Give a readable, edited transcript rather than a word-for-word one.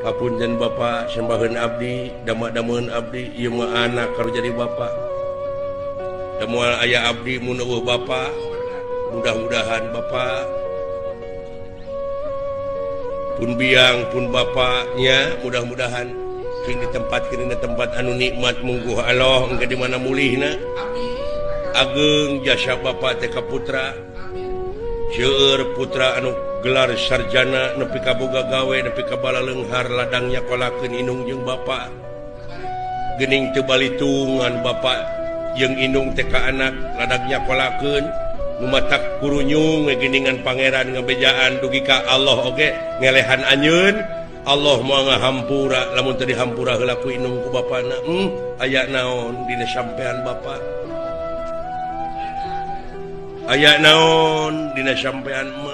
Kapunten Bapak sembahan abdi dama-dameun abdi ieu mah anak kalau jadi bapak. Da moal aya abdi mun eueuh bapak. Mudah-mudahan bapak pun biang pun bapaknya mudah-mudahan sing ditempatkeun dina tempat anu nikmat mungguh Allah engke di mana mulihna. Ageng jasa bapak teh ka putra. Seueur putra anu gelar sarjana nepi ka boga gawe nepi ka balaleunghar ladang nyakolakeun indung jeung bapa. Geuning teu balitungan bapa jeung indung teh ka anak ladang nyakolakeun nu matak kurunyung geuningan pangeran ngabejaan dugi ka Allah oge ngelehan anjeun. Allah moal ngahampura lamun teu dihampura heula ku indung ku bapana. Aya naon dina sampean bapa? Aya naon dina sampean emak?